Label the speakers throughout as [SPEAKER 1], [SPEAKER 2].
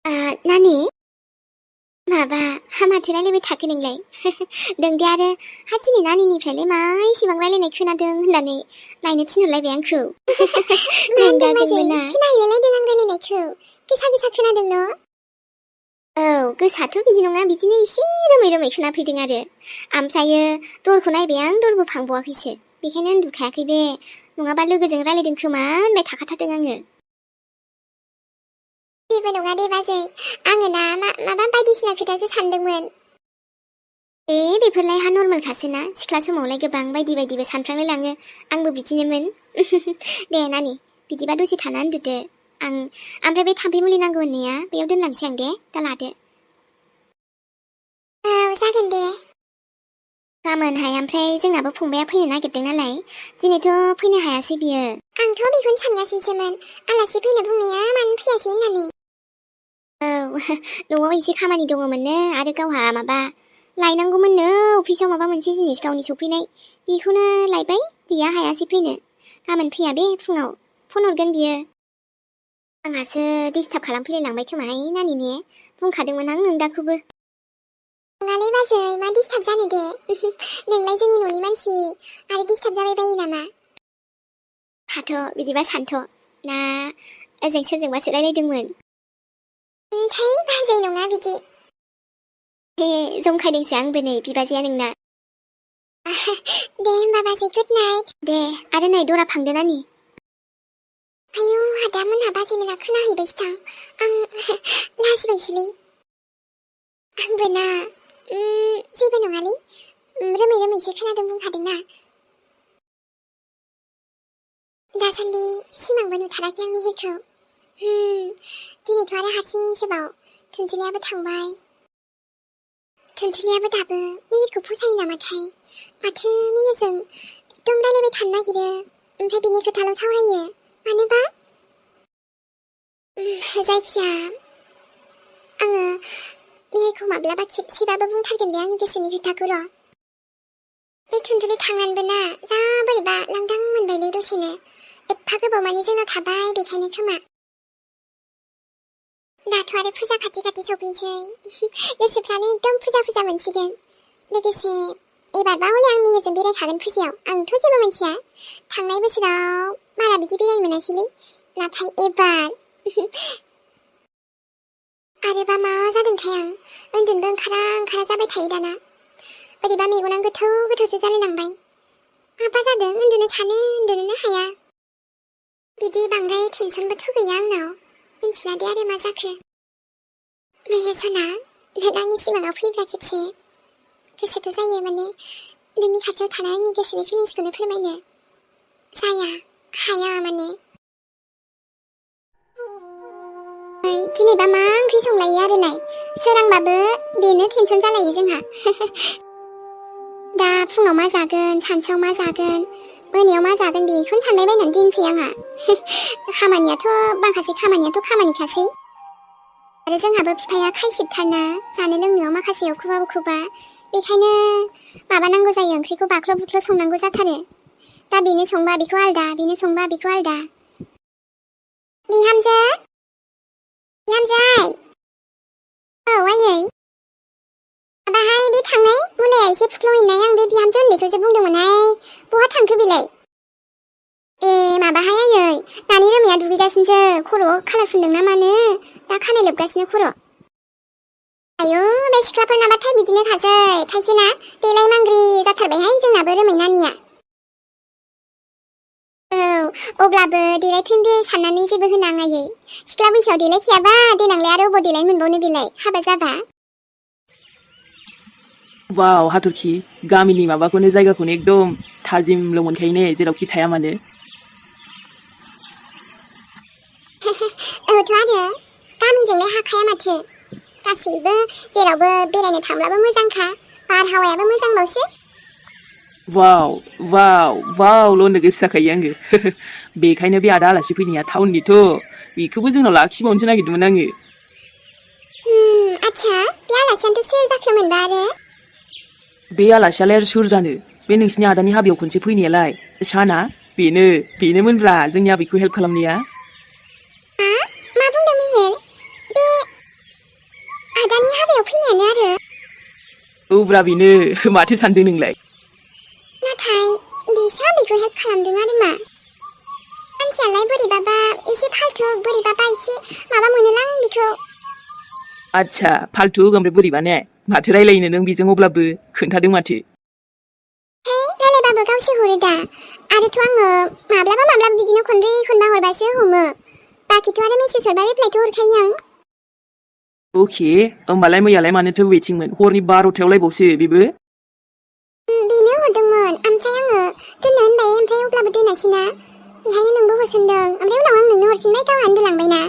[SPEAKER 1] नानि माबा हामाथो रायलायबाय थाखो नोंलाय नोंदि आरो हाथिनि नानिनिफ्रायलाय मा इसेबां रायलायनाय खोनादों होननानै नायनो थिनहरलायबाय आंखौ
[SPEAKER 2] खोनायोलायदों आं रायलायनायखौ गोसा गोसा खोनादों न'
[SPEAKER 1] औ गोसाथ' बिदि नङा बिदिनो एसे रोमै रोमै खोनाफैदों आरो ओमफ्रायो दरखौ नायबाय आं दरबो फांबावाखैसो बेखायनो उन्दुखायाखै बे नङाबा लोगोजों रायलायदों खोमा होनबाय थाखाथारदों आङो
[SPEAKER 2] जेबो नङा दे बाजै आङो ना माबा बायदिसिना खोथासो सानदोंमोन
[SPEAKER 1] बेफोरलाय हा नर्मेलखासो ना सिख्ला समावलाय गोबां बायदि बायदिबो सानफ्रांलाय लाङो आंबो बिदिनोमोन दे नानि बिदिबा दसे थाना उन्दुदो आं ओमफ्राय बे थाम्फै मुलि नांगौ होननाया बेयाव दोनलांसै आं दे दा लादो
[SPEAKER 2] औ जागोन दे
[SPEAKER 1] गाबोनहाय ओमफ्राय जोंनाबो फंबाया फैनो नागिरदों नालाय दिनैथ' फैनो हायासै बियो
[SPEAKER 2] आंथ' बेखौनो सानगासिनोसोमोन आलासि फैनो बुंनाया मानो फैयासै होननानै
[SPEAKER 1] औ न'आव एसे खामानि दङमोननो आरो गावहा माबा लायनांगौमोननो अफिसाव माबा मोनसे जिनिस गावनि सफैनाय बेखौनो लायबाय गैया हायासै फैनो गाबोन फैया बे फुङाव फन हरगोन बियो आंहासो डिस्टार्ब खालामफैलाय लांबाय खोमाहाय नानि ने बुंखादोंमोन आं नोंदाखौबो
[SPEAKER 2] नङालै बाजै मा डिस्टार्ब जानो दे नोंलाय जोंनि न'नि मानसि आरो डिस्टार्ब जाबाय बायो नामा
[SPEAKER 1] थाथ' बिदिबा सानथ' ना ओजों सोरजोंबासो रायलायदोंमोन
[SPEAKER 2] थै बाजै नङा बिदि
[SPEAKER 1] हे जंखायदोंसो आंबो नै बिबाजैया नोंना
[SPEAKER 2] दे होमबा बाजै गुड नाइट
[SPEAKER 1] दे आरो नै दरा फांदो नानि
[SPEAKER 2] आयौ आदा मोनहा बाजै मोनहा खोनाहैबायसो दां आं लाजिबायसोलै आंबो ना जेबो नङालै रोमै रोमैसो खोनादों बुंखादोंना दासान्दि सिमांबो नुथाराखै आं मिहिरखौ दिनैथ' आरो हारसिंसोबाव थुनथुलियाबो थांबाय थुनथुलियाबो दाबो मिहिरखौ फसायो नामाथाय माथो मिहिरजों एकदम रायलायबाय थानो नागिरो ओमफ्राय बिनि खोथाल' सावरायो मानोबा जायखिया आङो मिहिरखौ माब्लाबा खेबसेबाबो बुंथारगोन दे आंनि गोसोनि खोथाखौ र' बे थुनथुलि थांनानैबो ना जा बोरैबा लांदां मोनबायलै दसेनो एफा गोबाव मानि जोंनाव थाबाय बेखायनो खोमा दाथ' आरो फुजा खाथि खाथि सफैनोसै गोसोफ्रानो एकदम फुजा मोनसिगोन लोगोसे एबारबा हले आं मिहिरजों बेरायखागोन फुजायाव आंथ' जेबो मिथिया थांनाय बोसोराव बारा बिदि बेरायनो मोनासैलै नाथाय एबार आरोबा मा जादोंथाय आं उन्दुनोबो ओंखारा जाबाय थायो दाना बोरैबा मेगनानो गोथौ गोथौसो जालायलांबाय माबा जादों उन्दुनो सानो उन्दुनोनो हाया बिदि बांद्राय टेनसनबोथ' गैया आंनाव मिथिला दे आरो मा जाखो मिहिरसना नों आंनि सिमाङाव फैब्ला खेबसे गोसोथ' जायो माने नोंनि खाथियाव थानाय आंनि गोसोनि फिलिंसखौनो फोरमायनो हाया माने दिनैबा मा ओंख्रि संलायो आरोलाय सोरांबाबो बेनो टेनसन जालायो जोंहा दा फुङाव मा जागोन सानसुआव मा जागोन मोनायाव मा जागोन बेखौनो सानबाय बायनानै दोनसै आंहा माखासे खामानियाथ' खामानिखासै आरो जोंहाबो बिफाया खायसिबथारना जानो लोंनायाव माखासे एवखुबा बेखायनो माबानांगौ जायो ओंख्रिखौ बाख्ल' बुख्ल' संनांगौ जाथारो दा बेनो संबा बेखौ आलदा बेनो संबा बेखौ आलदा बिहामजो औ आयै माबाहाय बे थांनाय मुलाया एसे फुख्ल'हैनाय आं बे बिहामजो उन्दैखौसो बुंदोंमोनहाय बहा थांखो बेलाय ए माबाहाय आयै नानि रोमाया दुगैगासिनोसो खर'आव खालार फुनदों ना मानो दा खानाय लोबगासिनो खर' आयौ बे सिख्लाफोर नाबाथाय बिदिनो खासै खायसेना देलाय मांग्रि जाथारबायहाय जोंनाबो रोमै नानिया अब्लाबो देलायथों दे साननानै जेबो होनां आयै सिख्ला बैसोआव देलायखायाबा देनांलाय आरो अबाव देलाय मोनबावनो बेलाय हाबा जाबा
[SPEAKER 3] वाव हाथरखि गामिनि माबाखौनो जायगाखौनो एकदम थाजिमल' मोनखायो ने जेरावखि थाया मानो
[SPEAKER 2] औथ' आरो गामिजोंलाय हाखाया माथो गासैबो जेरावबो बेरायनो थांब्लाबो मोजांखा बारहावायाबो मोजांबावसो
[SPEAKER 3] वावल' होननो गोसो जाखायो आङो बेखायनो बे आदा आलासि फैनाया टाउननिथ' बेखौबो जोंनाव लाखिबावनोसो नागिरदोंमोन आङो
[SPEAKER 2] आच्छा बे आलासियानोथ' सोर जाखोमोनबा आरो
[SPEAKER 3] बे आलासियालाय आरो सोर जानो बे नोंसिनि आदानि हाबायाव खनसे फैनायालाय साना बेनोमोनब्रा जोंनि आबैखौ हेल्प खालामनाया
[SPEAKER 2] मा बुंदों मिहिर
[SPEAKER 3] औब्रा बेनो माथो सानदों नोंलाय?
[SPEAKER 2] नाथाय बिसो बेखौ हेल्प खालामदों आरो मा मानसियालाय बोरैबाबा एसे फाल्थु बोरैबाबा एसे माबा मोनोलां बिखौ
[SPEAKER 3] आच्छा फाल्थु ओमफ्राय बोरैबा ने माथो रायलायनो नों बेजों अब्लाबो खोन्थादों माथो
[SPEAKER 2] हे रायलायबाबो गावसो हरो दा आरोथ' आङो माब्लाबा बिदिनो खनब्रै खनबा हरबासो हमो बाखिथ' आरो मेसेज हरबा रिप्लायथ' हरखायो आं
[SPEAKER 3] अके होमबालाय मैयालाय मानोथो वेटिंमोन हरनि 12थायावलायबावसो बेबो
[SPEAKER 2] बेनो हरदोंमोन ओमफ्राय आङो दोननो होनबाय ओमफ्राय अब्लाबो दोनासैना बेहायनो नोंबो हरसनदों ओमफ्राय उनाव आं नोंनो हरफिनबाय गावहा उन्दुलांबायना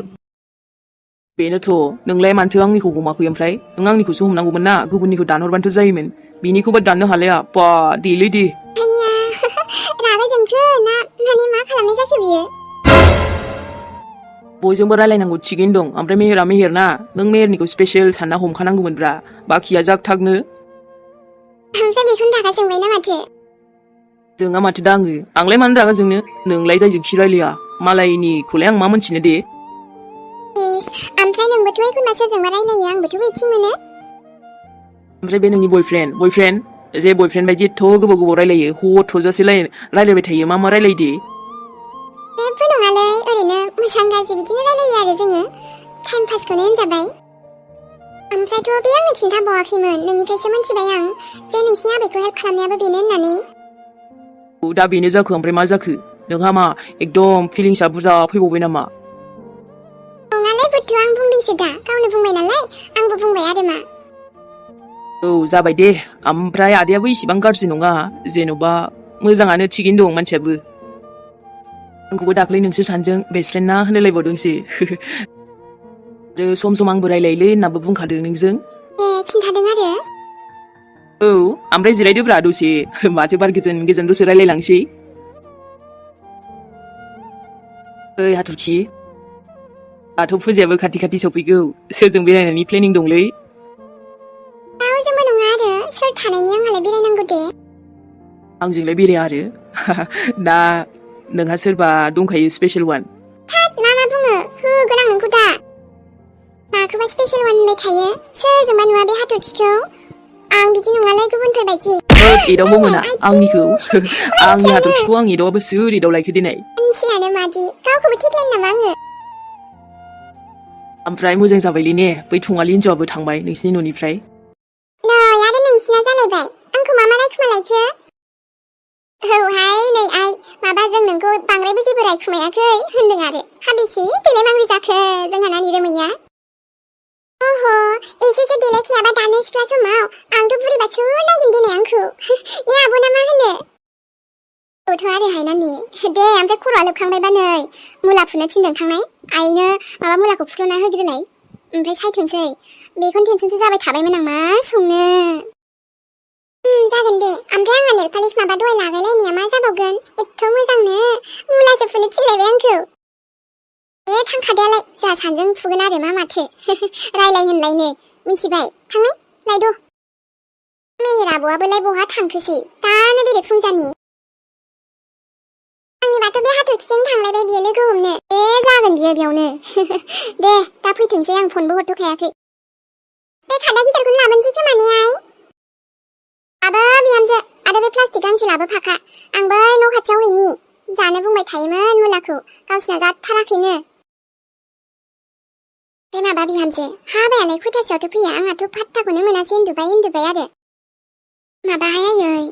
[SPEAKER 3] बेनोथ' नोंलाय मानोथो आंनिखौ हमाखै ओमफ्राय नों आंनिखौसो हमनांगौमोन ना गुबुननिखौ दानहरबानोथ' जायोमोन बिनिखौबा दाननो हालाया बा देलै दे
[SPEAKER 2] आइया रागा जोंखो ना माने मा खालामनाय जाखो बियो
[SPEAKER 3] बयजोंबो रायलायनांगौ थिगैनो दं ओमफ्राय मेहेरा मेहेर ना नों मेहेरनिखौ स्पेसियेल सानना हमखानांगौमोनब्रा बाखिया जाग थागनो
[SPEAKER 2] ओमफ्राय बेखौनो रागा जोंबायना माथो
[SPEAKER 3] जोङा माथो दाङो आंलाय मानो रागा जोंनो नोंलाय जायजोंखि रायलाया मालायनिखौलाय आं मा मोनथिनो दे
[SPEAKER 2] ओमफ्राय नोंबोथ' एखनबा सोरजोंबा रायलायो आंबोथ' वेटिं मोनो
[SPEAKER 3] ओमफ्राय बे नोंनि बयफ्रेन्ड जे बयफ्रेन्ड बायदि एथ' गोबाव रायलायो ह' थ'जासे रायलायबाय थायो मा रायलायो दे
[SPEAKER 2] जेबो नङालै ओरैनो मोजां गाज्रि बिदिनो रायलायो आरो जोङो टाइम पासखौनो होनजाबाय ओमफ्रायथ' बे आंनो खिन्थाबावाखैमोन नोंनिफ्रायसो मोनथिबाय आं जे नोंसिनि आबैखौ हेल्प खालामनायाबो बेनो होननानै
[SPEAKER 3] दा बेनो जाखो ओमफ्राय मा जाखो नोंहा मा एकदम फिलिंसआ बुरजा फैबावबाय नामा
[SPEAKER 2] नङालै बुद्धु आं बुंदोंसो दा गावनो बुंबाय नालाय आंबो बुंबाय आरो मा
[SPEAKER 3] औ जाबाय दे ओमफ्राय आदायाबो इसिबां गाज्रि नङा जेन'बा मोजाङानो थिगैनो दं मानसियाबो आंखौबो दाख्लै नोंसोर सानजों बेस्ट फ्रेन्ड ना होनलायलायबावदोंसो आरो सम आंबो रायलायोलै होननाबो बुंखादों नोंजों
[SPEAKER 2] खिन्थादों आरो
[SPEAKER 3] औ ओमफ्राय जिरायदोब्रा दसे माथो बार गोजोन दसे रायलायलांसै ओइ हाथरखि दाथ' फुजायाबो खाथि सफैगौ सोरजों बेरायनायनि प्लेनिं दंलै
[SPEAKER 2] रावजोंबो नङा आरो सोर थानायनि आंहालाय बेरायनांगौ दे
[SPEAKER 3] आंजोंलाय बेराया आरो दा नोंहा सोरबा दंखायो स्पेसियेल वान
[SPEAKER 2] मा बुङो होगोन आं नोंखौ दा माखौबा स्पेसियेल वान होनबाय थायो सोरजोंबा नुवा बे हाथरखिखौ आं बिदि नङालै गुबुनफोर बायदि
[SPEAKER 3] एदावबो मोना आंनिखौ आंनि हाथरखिखौ आं एदावाबो सोर एदावलायखो दिनै
[SPEAKER 2] मानसियानो मादि गावखौबो थेख्लायनो नामा आङो
[SPEAKER 3] ओमफ्राय मोजां जाबायलै ने बै थङालि हिनजावाबो थांबाय नोंसिनि न'निफ्राय
[SPEAKER 2] नै आरो नोंसिना जालायबाय आंखौ मा रायखुमालायखो औहाय नै आइ माबा जों नोंखौ बांद्रायबो जेबो रायखुमायाखै होनदों आरो हाबेसे देलाय मांग्रि जाखो जोंहा नानि रोमैया अह एसेसो देलायखायाबा दानो सिख्ला समाव आंथ' बुरिबासो नायगोन दिनै आंखौ ने आब'ना मा होनो औथ' आरोहाय नानि दे ओमफ्राय खर'आ लोबखांबायबा नै मुला फुनो थिनदों थांनाय आइनो माबा मुलाखौ फुख्ल'ना होग्रोलाय ओमफ्राय सायथोंसै बेखौनो टेनसनसो जाबाय थाबायमोन आं मा संनो जागोन दे ओमफ्राय आंहा नेल पालिस माबा दहाय लागायलायनाया मा जाबावगोन एथ' मोजांनो मुलासो फुनो थिनलायबाय आंखौ थांखादायालाय जोंहा सानजों फुगोन आरो माथो रायलाय होनलायनो मिथिबाय थांनाय लायद' मेहेर आब'आबोलाय बहा थांखोसै दानो बेरे फुंजानि आंनिबाथ' बे हाथरखिजों थांलायबाय बियो लोगो हमनो जागोन बियो बेयावनो दे दा फैथोंसै आं फनबो हरथ'खायाखै बे खादा गिदिरखौनो लाबोनोसै खोमा ने आइ आबो बिहामजो आरो बे प्लास्टिक गांसे लाबोफाखा आं बै न' खाथियाव हैनि जानो बुंबाय थायोमोन मुलाखौ गावसिना जाथाराखैनो दे माबा बिहामजो हाबायालाय खयथासोआवथ' फैया आंहाथ' फात्ताखौनो मोनासै उन्दुबाय आरो माबाहाय आयै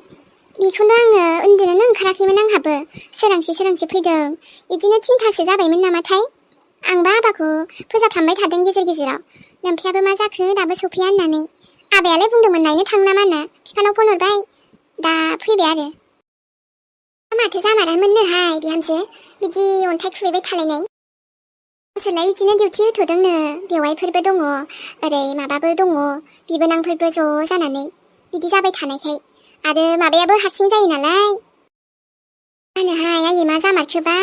[SPEAKER 2] बेखौनो आङो उन्दुनोनो ओंखाराखैमोन आंहाबो सोरांसि फैदों बिदिनो 3थासो जाबायमोन नामाथाय आंबा आबाखौ फोजाबफ्रामबाय थादों गेजेराव नोमफ्रायाबो मा जाखो दाबो सफैया होननानै आबायालाय बुंदोंमोन नायनो थांनो नामा होनना बिफानाव फन हरबाय दा फैबाय आरो माथो जामारामोननोहाय बिहामजो बिदि अन्थाइ खुबैबाय थालायनाय गावसोरलाय बिदिनो डिउटि होथ'दोंनो बेवाइफोरबो दङ ओरै माबाबो दङ बिबोनांफोरबो ज' जानानै बिदि जाबाय थानायखाय आरो माबायाबो हारसिं जायो नालाय जानोहाय आयै मा जामारखोबा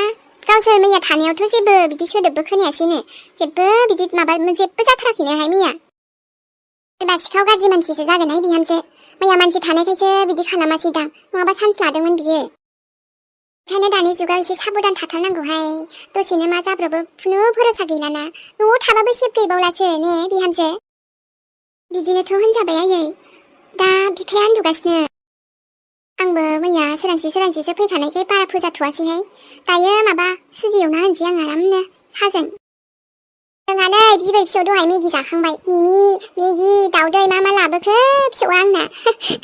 [SPEAKER 2] गावसोर मैया थानायावथ' जेबो बिदि सोदोबबो खोनायासैनो जेबो बिदि माबा जेबो जाथाराखैनोहाय मैया सोरबा सिखाव गाज्रि मानसिसो जागोनहाय बिहामजो मैया मानसि थानायखायसो बिदि खालामासै दां नङाबा चान्स लादोंमोन बियो ओंखायनो दानि जुगाव एसे साबधान थाथारनांगौहाय दसेनो मा जाब्रबो खुनु भरोसा गैलाना न'आव थाबाबो सेफ गैबावलासो ने बिहामजो बिदिनोथ' होनजाबाय आयै दा बिफाया उन्दुगासिनो। आंबो मैया सोरांसि फैखानायखाय बारा फोजाथ'वासैहाय। दायो माबा सुजि एवना होनोसै आं आरामनो साजों। जोंहा नै बिबै फिसौ दहाय मेगि जाखांबाय। मिमि, मेगि, दाउदै मा लाबोखो फिसौआ आंना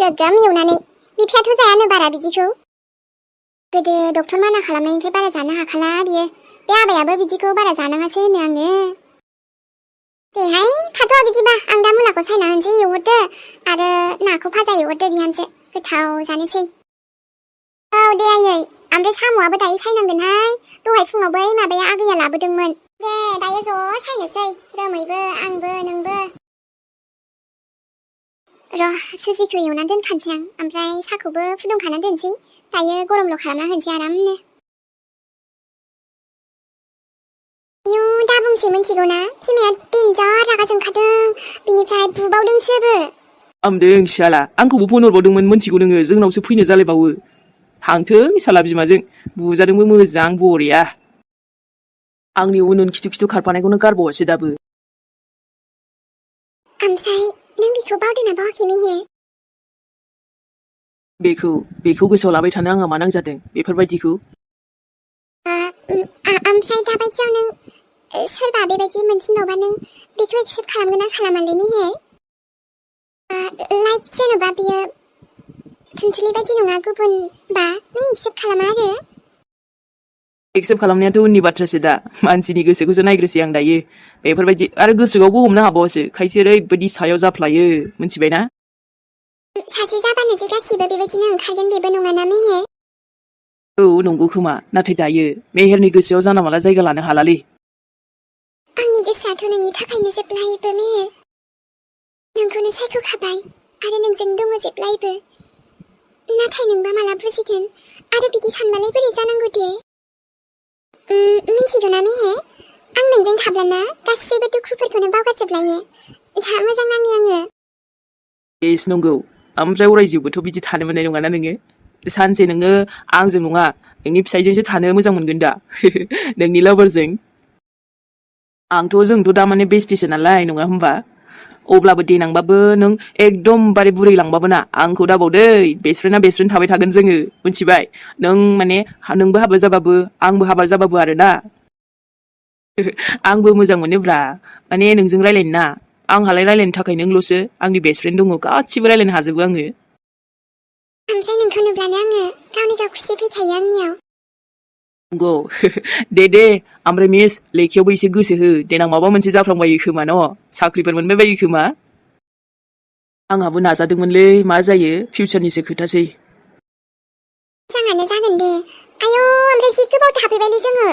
[SPEAKER 2] गोगोम एवनानै। बिफायाथ' जायानो बारा बिदिखौ। गोदो डक्टर माना खालामनायनिफ्राय बारा जानो हाखाला बियो। बे आबायाबो बिदिखौ बारा जानाङासो होनो आङो। देहाय थाथ' बिदिबा आं दा मुलाखौ सायना होनोसै एवहरदो आरो नाखौ भाजा एवहरदो बिहामजो। गोथाव जानोसै। औ दे आयै, ओमफ्राय साम'आबो दायो सायनांगोनहाय। दहाय फुङाव बै माबाया आगैया लाबोदोंमोन। दे दायो ज' सायनोसै रोमैबो आंबो नोंबो। र' सुजिखौ एवना दोनखानोसै आं, ओमफ्राय साखौबो फुदुंखाना दोनसै। दायो गरमल' खालामना होनोसै आरामनो। आयौ दा बुंसै मिथिगौना, बिमाया देनजार रागा जोंखादों, बिनिफ्राय बुबावदोंसोबो।
[SPEAKER 3] हामदों सियाला, आंखौबो फन हरबावदोंमोन मोनथिगौ नोङो, जोंनावसो फैनो जालायबावो। थांथों साला बिमाजों, बुजादोंबो मोजां बरिया। आंनि उन खिथु खारफानायखौनो गारबावासै दाबो।
[SPEAKER 2] ओमफ्राय नों बिखौ बावदोंना बावाखै मेहेर?
[SPEAKER 3] बेखौ गोसोआव लाबाय थानो आंहा मा नांजादों बेफोरबायदिखौ?
[SPEAKER 2] ओमफ्राय दाबायदियाव नों सोरबा बेबायदि मोनफिनबावबा नों बेखौ एक्सेप्ट खालामगोन ना खालामालै मेहेर? लाइक जेनेबा बियो थुनथुलि बायदि नङा गुबुनबा नों एक्सेप्ट खालामा आरो?
[SPEAKER 3] एक्सेप्ट खालामनायाथ' उननि बाथ्रासो दा, मानसिनि गोसोखौसो नायग्रोसै आं दायो। बेफोरबायदि आरो गोसोआवबो हमनो हाबावासो, खायसे ओरैबायदि सायाव जाफ्लायो मिथिबायना?
[SPEAKER 2] सासे जाबानो जे गासिबो बेबायदिनो ओंखारगोन बेबो नङाना मेहेर।
[SPEAKER 3] औ नंगौ खोमा, नाथाय दायो मेहेरनि गोसोआव जाना माला जायगा लानो हालालै।
[SPEAKER 2] आंनि गोसोआथ' नोंनि थाखायनो जेब्लायबो मेहेर। नोंखौनो सायख'खाबाय आरो नोंजों दङ जेब्लायबो। नाथाय नोंबा माला बुजिगोन आरो बिदि सानबालाय बोरै जानांगौ दे? मिथिगौना मेहेर, आं नोंजों थाब्लाना गासैबो दुखुफोरखौनो बावगारजोबलायो। जा मोजां नाङो आङो।
[SPEAKER 3] एस नंगौ, ओमफ्राय अराय जिउबोथ' बिदि थानो मोननाय नङाना नोङो। सानसे नोङो आंजों नङा नोंनि फिसायजोंसो थानो मोजां मोनगोन दा नोंनि लाभारजों। जोंथ' दा माने बेस्टिसो नालाय नङा होमबा? अब्लाबो देनांबाबो नों एकदमबारे बुरैलांबाबो ना आंखौ दाबावदै, बेस्टफ्रेन्डआ बेस्टफ्रेन्ड थाबाय थागोन जोङो, मिथिबाय? नों माने नोंबो हाबा जाबाबो आंबो हाबा जाबाबो आरोना। आंबो मोजां मोनोब्रा, माने नोंजों रायलायनो ना। आंहालाय रायलायनो थाखाय नोंल'सो, आंनि बेस्टफ्रेन्ड दङ, गासिबो रायलायनो हाजोबो आङो।
[SPEAKER 2] ओमफ्राय नोंखौ नुब्लानो आङो गावनि गाव खुसि फैखायो आंनियाव।
[SPEAKER 3] नंगौ दे ओमफ्राय मिस, लेखायावबो एसे गोसो हो, देनां माबा मोनसे जाफ्लांबायो खोमा न', साख्रिफोर मोनबाय बायो खोमा। आंहाबो नाजादोंमोनलै, मा जायो फिउचारनिसो खोथासै।
[SPEAKER 2] मोजाङानो जागोन दे। आयौ ओमफ्राय जि गोबाव थाफैबायलै जोङो।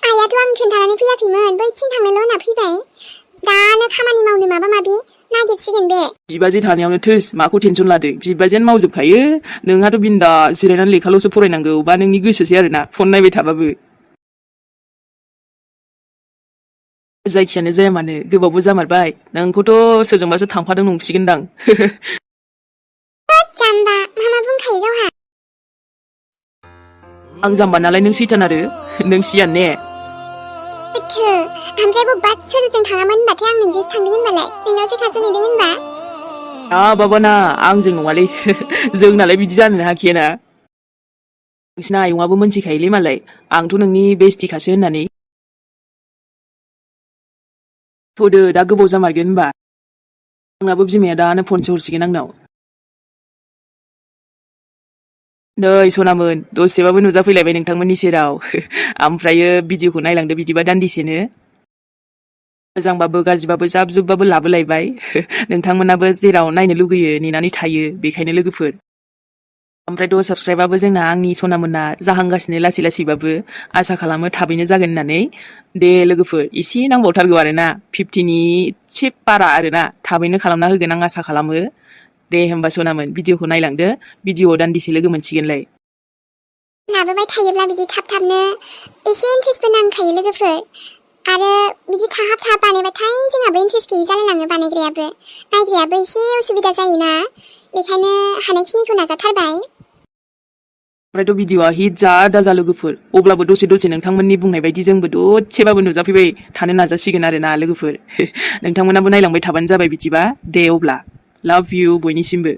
[SPEAKER 2] आइयाथ' आं खोन्थानानै फैयाखैमोन, बैथिं थांनोल' होनना फैबाय। दानो खामानि मावनो माबा माबि नागिरसिगोन बे।
[SPEAKER 3] बिबाजै थानायावनो थोस, माखौ टेनसन लादों, बिबाजैयानो मावजोबखायो। नोंहाथ' बिन्दास जिरायनानै लेखाल'सो फरायनांगौ, बा नोंनि गोसोसै आरोना फन नायबाय थाबाबो। जायखियानो जाया मानो गोबावबो जामारबाय, नोंखौथ' सोरजोंबासो थांफादों नंसिगोनदां।
[SPEAKER 2] जाम्बा मा बुंखायो गावहा।
[SPEAKER 3] आं जाम्बा नालाय नों सैथान आरो, नों सियान ने?
[SPEAKER 2] ओमफ्राय बबेबा सोरजों थाङामोन होनबाथाय आं नोंजोंसो थांदों होनबालाय, नोंनावसो खारसोहैदों होनबा?
[SPEAKER 3] बाबाना आंजों नङालै, जोंनालाय बिदि जानोनो हाखायाना। नोंसिना आयंआबो मोनथिखायोलै मालाय, आंथ' नोंनि बेस्टिखासो होननानै। थ'दो दा गोबाव जामारगोन होनबा, आंनाबो बिमाया दानो फनसो हरसिगोन आंनाव। नै सनामोन, दसेबाबो नुजाफैलायबाय नोंथांमोननि सेराव। ओमफ्रायो भिडिअखौ नायलांदो बिदिबा दान्दिसेनो। मोजांबाबो गाज्रिबाबो जाब जुबबाबो लाबोलायबाय। नोंथांमोनाबो जेराव नायनो लुगैयो नेनानै थायो, बेखायनो लोगोफोर। ओमफ्रायथ' साबस्क्राइबाबो जोंना आंनि सनामोनना जाहांगासिनो लासै लासैबाबो, आसा खालामो थाबैनो जागोन होननानै। दे लोगोफोर, एसे नांबावथारगौ आरोना, 50नि एसे बारा आरोना, थाबैनो खालामना होगोन आं आसा खालामो। दे होमबा सनामोन, भिडिअखौ नायलांदो, भिडिअआव दान्दिसे लोगो मोनसिगोनलाय।
[SPEAKER 2] लाबोबाय थायोब्ला बिदि थाब थाबनो एसे इन्ट्रेस्टबो नांखायो लोगोफोर। आरो बिदि थाहाब थाहाब बानायबाथाय जोंहाबो इन्ट्रेस्ट गैयि जालायलाङो बानायग्रायाबो। नायग्रायाबो एसे उसुबिदा जायोना, बेखायनो हानायखिनिखौ नाजाथारबाय।
[SPEAKER 3] ओमफ्रायथ' भिडिअआ हिट जा दाजा लोगोफोर, अब्लाबो दसे दसे नोंथांमोननि बुंनाय बायदि जोंबो दसेबाबो नुजाफैबाय थानो नाजासिगोन आरोना लोगोफोर। नोंथांमोनाबो नायलांबाय थाबानो जाबाय बिदिबा, दे अब्ला। Love you बयनिसिमबो